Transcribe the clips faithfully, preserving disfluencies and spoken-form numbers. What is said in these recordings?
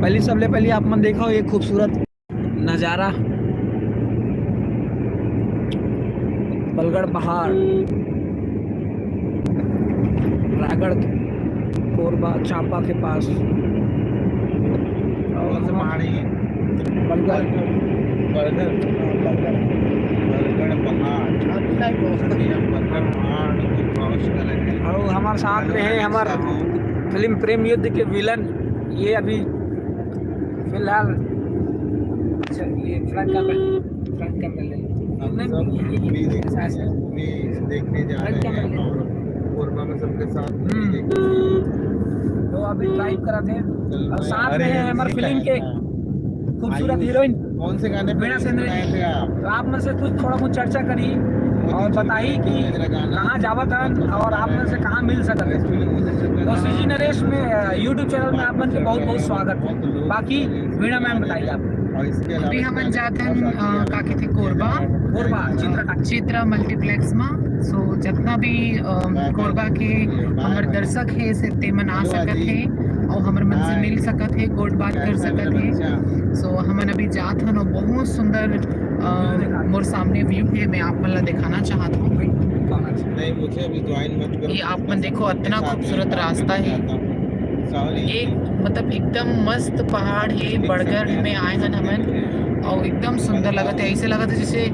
पहली, सबले पहली आप मन देखो ये खूबसूरत नजारा, बलगड़ पहाड़, रायगढ़, कोरबा, चांपा के पास। और कौन सा पहाड़ है ये? बलगड़। बलगड़। बलगड़ पहाड़। अभी हम बलगड़ पहाड़ को क्रॉस कर रहे हैं। और हमारे साथ में है हमारा फिल्म प्रेम युद्ध के विलन, ये अभी फिलहाल, अच्छा, ये फ्रंट कैमरा, फ्रंट कैमरा ले लो। हम नहीं, सब ये, ये, मूवी ये, देख-, ऐसा, ऐसा। मूवी देखने जा फ्रंट रहे कैमरा हैं ले लो। और कोरबा में सबके साथ मूवी हम्म। देखने। तो अभी ड्राइव करा थे चल और भाई, साथ में अरे, है हमारे ये फिल्म क्या के है? खूबसूरत आयुष, हीरोइन कौन से गाने पे वीणा सेंद्री। बनाए थे आप? तो आप मन से कुछ थोड़ा बहुत चर्चा करी और बताई कि कहाँ जावत हन और आप मन से कहाँ मिल सकत है। तो सीजी नरेश में, अ, YouTube चैनल में आप मन के बहुत बहुत स्वागत है। बाकी वीणा मैम बताइए आप। अभी हमन जात हन, अ, का कहिथे, कोरबा। कोरबा, चित्रा टाकीज। चित्रा मल्टीप्लेक्स में। So, जितना भी, अ, कोरबा के हमर दर्शक हे, से तेमन आ सकत हे और हमर मन से मिल सकत हे, गोठ बात कर सकत हे। So, हमन अभी जात हन और बहुत सुंदर, अ, मोर सामने व्यू हे, मैं आप मन ला दिखाना चाहत हूँ। नहीं, मुझे अभी ज्वाइन मत करो। ये आप मन देखो, अतना खूबसूरत रास्ता हे। एक, मतलब, एकदम मस्त पहाड़ हे, बड़गड़ में आए हन हमन, और एकदम सुंदर लगत हे। ऐसे लगत हे जैसे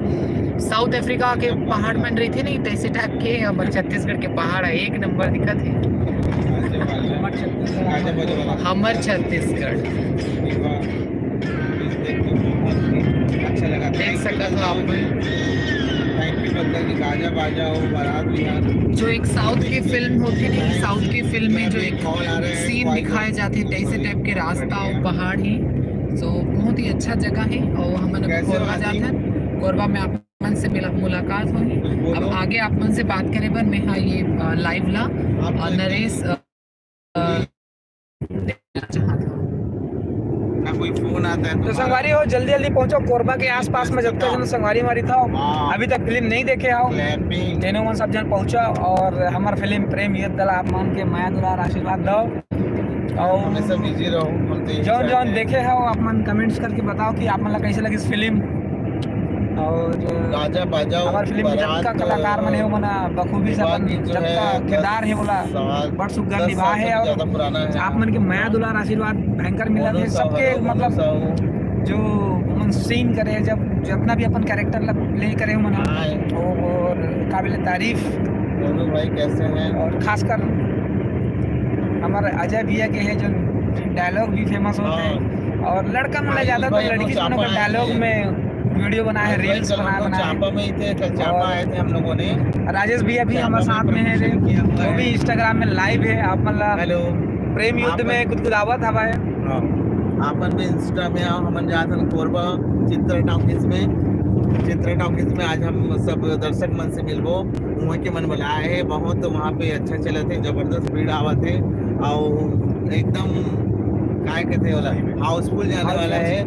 साउथ अफ्रीका के पहाड़ मन रहिथे नहीं, तैसे टाइप के हमर छत्तीसगढ़ के पहाड़ हे, एक नंबर दिखत हे। हमर छत्तीसगढ़। अच्छा लगा। देख सकत हो आप मन। Thank you, बंदा जी, गाजा बाजा हो, बारात भी आ रही। जो एक साउथ के फिल्म होथे नहीं, साउथ के फिल्म में जो एक सीन दिखाए जाथे, तैसे टाइप के रास्ता और पहाड़ हे। So, बहुत ही अच्छा जगह हे और हमन अभी कोरबा जात हन। कोरबा में आप मन से मिला-, मुलाकात होही। अब आगे आप मन से बात करे बर मैं हा ये, अ, लाइव ला, अ, नरेश, अ, ना कोई फोन आता है तो संगवारी हो, जल्दी जल्दी पहुंचो कोरबा के आसपास में, जब तक हम संगवारी मारी था, अभी तक फिल्म नहीं देखे हो, तेनो मन सब जन पहुंचा और हमार फिल्म प्रेम युद्ध ला आप मन के मया दुलार आशीर्वाद दो। और हमेशा बिजी रहो, हम तो यही जौन चाहते जौन हैं। देखे हो आप मन कमेंट्स करके बताओ कि आप मन ला कैसे लगिस फिल्म। और गाजा बाजा, हमार फिल्म में जतका कलाकार मन हे, वो मन बखूबी से अपन जतका किरदार हे, ओला बड़ सुग्घर निभाए हे। और आप मन के मया दुलार आशीर्वाद भयंकर मिलत हे। सबके, मतलब, जो मन सीन करे, जब जितना भी अपन कैरेक्टर ला प्ले करे, मन, हाँ। वो, वो काबिल तारीफ। दोनों भाई कैसे हैं? और खासकर हमारे अजय भैया के हे, जो डायलॉग भी फेमस होथे। हाँ। और लड़का मन ला ज्यादा, तो लड़की मन के डायलॉग में वीडियो बनाए हे, रील्स बनाए, बनाए। चांपा में ही थे, कल चांपा आए थे हम लोगों ने। राजेश भैया भी हमारे साथ में हे, वो भी Instagram में लाइव हे। आप मन ला प्रेम युद्ध में गुदगुदावत हवा हे। हाँ। आप मन भी Insta में आओ, हमन जात हन कोरबा चित्रा टॉकीज में। चित्रा टॉकीज में आज हम सब दर्शक मन से मिलबो। उहाँ के मन बुलाए हे, बहुत वहाँ पे अच्छा चलत हे, जबरदस्त भीड़ आवत हे। और एकदम, काय कहते वाला, हाउसफुल जाने वाला हे।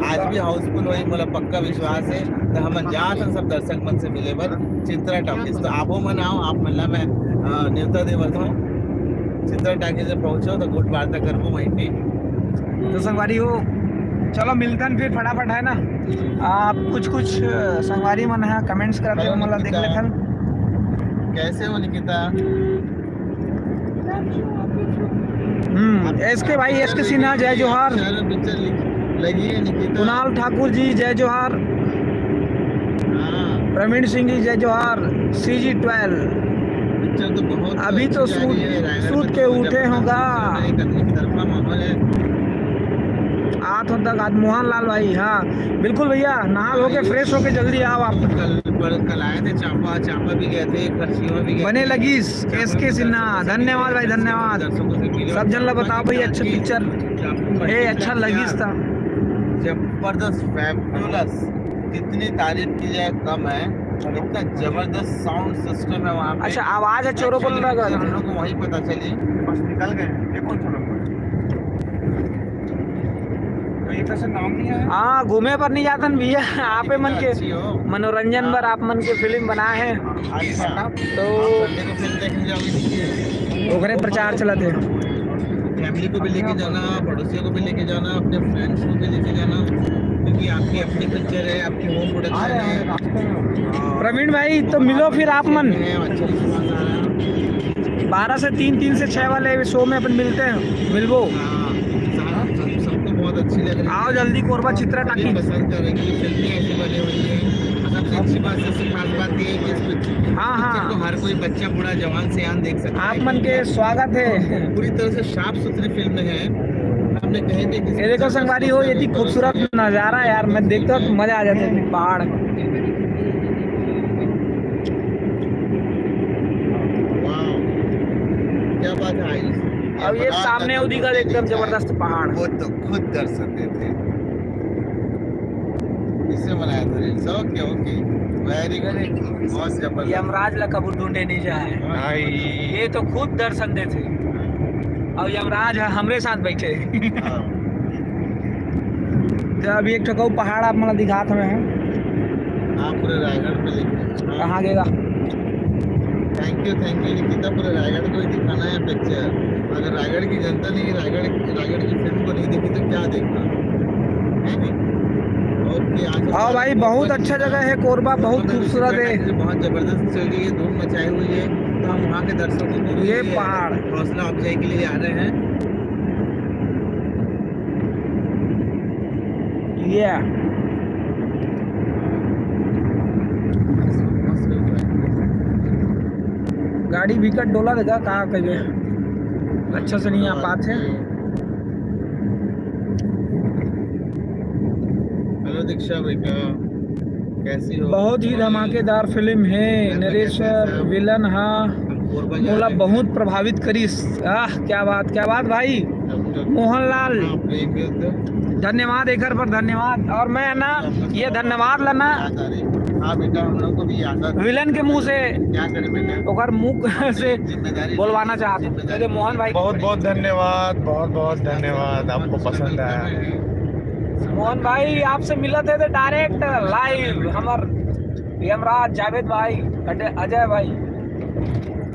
आज भी हाउसफुल होही, मोला पक्का विश्वास हे। तो हमन जात हन सब दर्शक मन से मिले बर चित्रा टॉकीज। तो आपो मन आओ, आप मन ला मैं, अ, नेवता दे बर हूँ। चित्रा टॉकीज में पहुँचो तो गुट वार्ता करबो वहीं पे। तो संगवारी हो, चलो मिलथन फिर फटाफट, है ना? आप कुछ कुछ, अ, संगवारी मन हे, कमेंट्स करत हे, हेलो, मन ला देख निकिता। लेथन। कैसे हो निकिता? हम्म, एस के भाई, एस के सिन्हा, जय जोहार। चलो, पिक्चर लिख-, लगी है निकिता। कुणाल ठाकुर जी, जय जोहार। हाँ। प्रवीण सिंह जी, जय जोहार। CG twelve. पिक्चर तो बहुत अभी तो अच्छी जा रही है, सूत, रायगढ़ सूत में के तो उठे जबरदस्त होगा। पिक्चर है, एक तरफा माहौल है। आत हो तक आज मोहन लाल भाई, हाँ, बिल्कुल भैया, नहा धो के, फ्रेश होके जल्दी आओ आप। कल, पर कल आए थे चांपा, चांपा भी गए थे, खरसीवा भी गए थे। बने लगिस, एस के सिन्हा, धन्यवाद भाई, धन्यवाद। दर्शकों से मिले। सब जन ला बताओ भाई, अच्छा पिक्चर हे, अच्छा लगिस था। जबरदस्त, फैबुलस, जितनी तारीफ की जाए कम है। इतना जबरदस्त साउंड सिस्टम है वहाँ पे। अच्छा, आवाज है चोरो बोल रहा है। हम लोग को वहीं पता चली। बस निकल गए, ये कौन सा नंबर? तो ये कैसे नाम नहीं आया? हाँ, घूमे पर नहीं जातन भैया, आपे मन के अच्छी हो। मनोरंजन बर आप मन के फिल्म बनाए हे। अच्छा। तो आप संडे को फिल्म देखने जाओगे? ओकरे प्रचार चलत हे। फैमिली को भी लेके जाना, पड़ोसियों को भी लेके जाना, अपने फ्रेंड्स को भी लेके जाना, क्योंकि आपकी अपनी पिक्चर है, आपकी होम प्रोडक्शन है। प्रवीण भाई, तो मिलो फिर आप मन। है, अच्छा रिस्पॉन्स आ रहा है। बारह से तीन, तीन से छः वाले शो में अपन मिलते हैं, मिलबो। हाँ, सब, सबको बहुत अच्छी लग रही है। आओ जल्दी कोरबा चित्रा सभी टाकी। पसंद करेंगे, फिल्में ऐसी बनी हुई है। सबसे अच्छी बात, सबसे खास बात ये है कि इस पिक्चर हाँ, हाँ। को हर कोई बच्चा, बूढ़ा, जवान, सयान देख सकता है। आप मन के स्वागत है। पूरी तरह से साफ सुथरी फिल्म है। हमने कहीं भी किसी ये देखो संगवारी हो, ये खूबसूरत नज़ारा यार, मैं देखता हूँ तो मज़ा आ जाता है। पहाड़। वाह, क्या बात है आयुष। अब ये बड़ा सामने उदी का एकदम जबरदस्त पहाड़। वो तो खुद दर्शन देते हैं। इससे बनाया था रील्स। ओके, ओके, वेरी गुड, बहुत जबरदस्त। यमराज ला कबू ढूंढे नहीं जाए। भाई। ये तो खुद दर्शन देते। और यमराज है हमरे साथ बैठे। हाँ। तो अभी एक ठो पहाड़ आप मन ला दिखात हवे हैं। हाँ, पूरे रायगढ़ में लेके। हाँ। कहाँ गेगा? Thank you, thank you Nikita, पूरे रायगढ़ को ही दिखाना है पिक्चर। अगर रायगढ़ की जनता ने रायगढ़, रायगढ़ की फिल्म को नहीं देखी तो क्या देखना, है नहीं? ओके, आज हाँ भाई, बहुत अच्छा जगह है कोरबा, बहुत खूबसूरत है। बहुत जबरदस्त चल रही है, धूम मचाई हुई है। तो हम वहाँ के दर्शकों को भी ये पहाड़ हौसला अफजाई के लिए आ रहे हैं। ये गाड़ी विकट डोला देगा, का कहिए, अच्छा से नहीं आ पाते। हेलो दीक्षा बेटा, कैसी हो? बहुत ही धमाकेदार फिल्म है। नरेश विलन हा मोला बहुत प्रभावित करिस। आह, क्या बात, क्या बात भाई। मोहनलाल, धन्यवाद, एकर पर धन्यवाद। और मैं ना, ये धन्यवाद ला ना, हाँ बेटा, हम लोग को भी याद आता है। विलन के मुंह से क्या करें बेटा, ओकर मुंह से जिम्मेदारी बोलवाना चाहता हूँ। जिम्मेदारी। मोहन भाई, बहुत बहुत धन्यवाद, बहुत बहुत धन्यवाद, आपको पसंद आया। मोहन भाई, आपसे मिलत हे तो डायरेक्ट लाइव हमर यमराज, जावेद भाई, अजय, अजय भाई।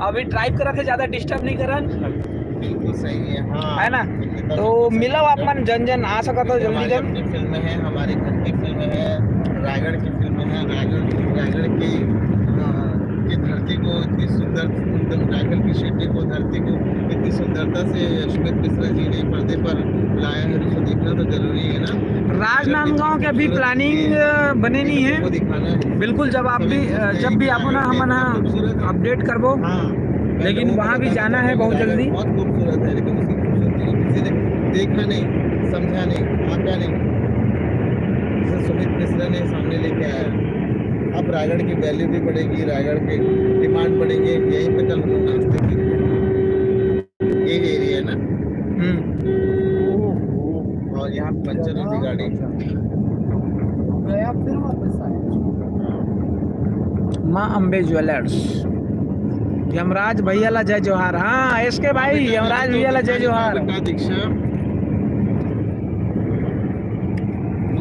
अभी ड्राइव करत हे, ज्यादा डिस्टर्ब नहीं करन। बिल्कुल सही है, हाँ। है ना? तो मिलव आप मन जन जन, आ सकत हो जल्दी जन। अपनी फिल्म है, हमारे घर की फिल्म है, रायगढ़ की फिल्म है, रायगढ़, रायगढ़ की, अ, की धरती को इतनी सुंदर, एकदम रायगढ़ की सिटी को, धरती को इतनी सुंदरता से सुमित मिश्रा जी ने पर्दे पर लाया है, उसको देखना तो जरूरी है ना। राजनांदगांव के अभी प्लानिंग, अ, बने नहीं है। बिल्कुल, जब आप भी, अ, जब भी आप ना, हमन ह अपडेट करबो। हाँ। लेकिन वहाँ भी जाना है बहुत जल्दी। बहुत खूबसूरत है, लेकिन उसकी खूबसूरती को किसी ने देखा नहीं, समझा नहीं, आंका नहीं। जैसे सुमित मिश्रा ने सामने लेके आया, अब रायगढ़ की वैल्यू भी बढ़ेगी, रायगढ़ की डिमांड बढ़ेगी। यहीं पे कल हम लोग नाश्ते करेंगे। ये एरिया है ना। हम्म। और यहाँ पंचर होती गाड़ी। गया फिर वापस आया। माँ अम्बे ज्वेलर्स। यमराज भैया ला जय जोहार। हाँ, एसके भाई, यमराज भैया ला जय जोहार। बेटा दीक्षा,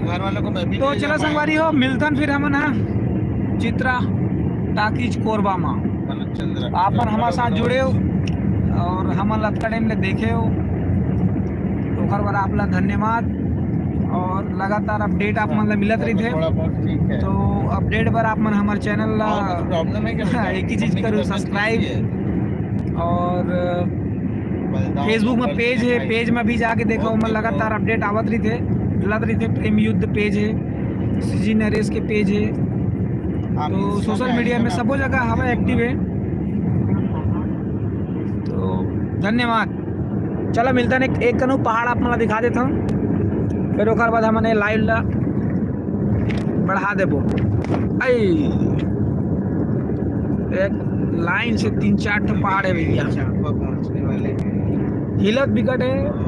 घर वालों को मैं भी तो ले चलो जाऊंगा। संगवारी हो, मिलथन फिर हमन हा चित्रा टाकीज कोरबा मा। आप मन हमारे साथ जुड़े हो और हमन ला अतका टाइम ले देखे हो, तो ओकर बर आप ला धन्यवाद। और लगातार अपडेट आप मन ला मिलत रहिथे। थोड़ा बहुत ठीक है। तो अपडेट बर आप मन हमर चैनल ला और कुछ प्रॉब्लम है क्या बेटा? एक ही चीज करू, सब्सक्राइब। और फेसबुक में पेज है, पेज में भी जाके देखो, ओके, ओमन लगातार अपडेट आवत रहिथे, मिलत रहिथे। प्रेम युद्ध पेज है, सीजी नरेश के पेज है, तो सोशल मीडिया में सबो जगह हवा एक्टिव है। तो धन्यवाद। चलो मिलथन, एक, एक कनू पहाड़ आप मन ला दिखा देथन, फिर ओकर बाद हमन लाइव ला बढ़ा देबो। आई, एक लाइन से तीन चार ठो पहाड़ है भैया। चांपा पहुंचने वाले हैं। हिलत बिकट है, और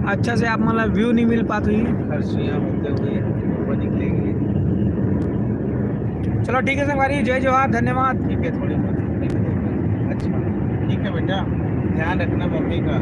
अच्छा से आप मन ला व्यू नहीं मिल पात हुई। खरसियां होते हुए ऊपर निकलेंगे। चलो ठीक है संगवारी, जय जोहार, धन्यवाद। ठीक है, थोड़ी बहुत। अच्छा, ठीक है बेटा, ध्यान रखना मम्मी का।